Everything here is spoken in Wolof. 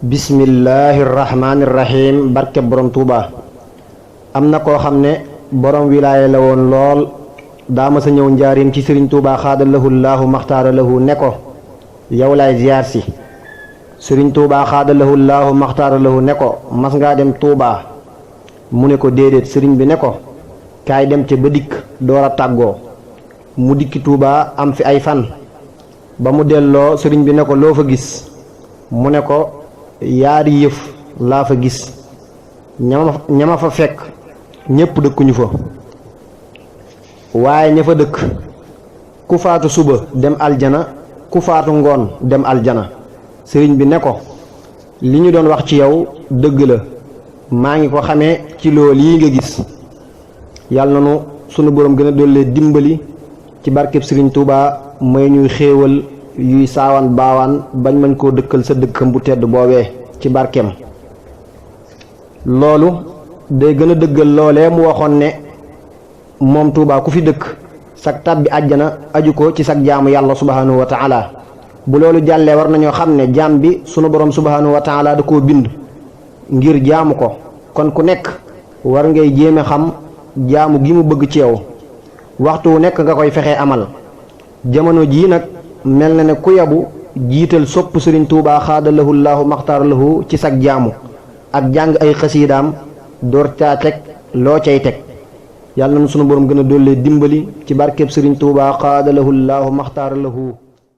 bismillahir rahmanir rahim. barke borom Touba. am na koo xam ne borom wilaaya la woon lool daa ma sa ñëw njaarim ci sëriñ Touba xaadalahu llaahu maxtaara lahu ne ko yow laay ziyaar si. sëriñ Touba xaadalahu llaahu maxtaara lahu ne ko mas ngaa dem Touba mu ne ko déedéet. sëriñ bi ne ko kaay dem ca ba dikk door a tàggoo. mu dikki Touba am fi ay fan ba mu delloo sëriñ bi ne ko loo fa gis mu ne ko yaari yëf laa fa gis. ñama fa fekk ñépp dëkkuñu fa waaye ña fa dëkk ku faatu suba dem aljana ku faatu ngoon dem aljana. sëriñ bi ne ko li ñu doon wax ci yow dëgg la maa ngi ko xamee ci lool yi nga gis. yàlla na nu sunu boroom gën a dollee dimbali ci barkeb sëriñ Touba may ñuy xéewal yuy saawan baawaan bañ mañ koo dëkkal sa dëkkam bu tedd boobee ci barkeem. loolu day gën a dëggal loolee mu waxoon ne moom Touba ku fi dëkk sag tàbbi àjjana aju ko ci sag jaamu yàlla subhanahu wa taala. bu loolu jàllee war nañoo xam ne jaam bi sunu borom subhanahu wa taala da koo bind ngir jaamu ko. kon ku nekk war ngay jéeme xam jaamu gi mu bëgg ci yow waxtu wu nekk nga koy fexee amal. jamono jii nag mel na ne ku yabu jiital sopp sëriñ Touba xaadalahu llaahu maxtaar lahu ci sag jaamu ak jàng ay xasiidaam door caa teg loo cay teg. yàlla na sunu borom gën a dollee dimbali ci barkeb sëriñ Touba xaadalahu llaahu maxtaar lahu.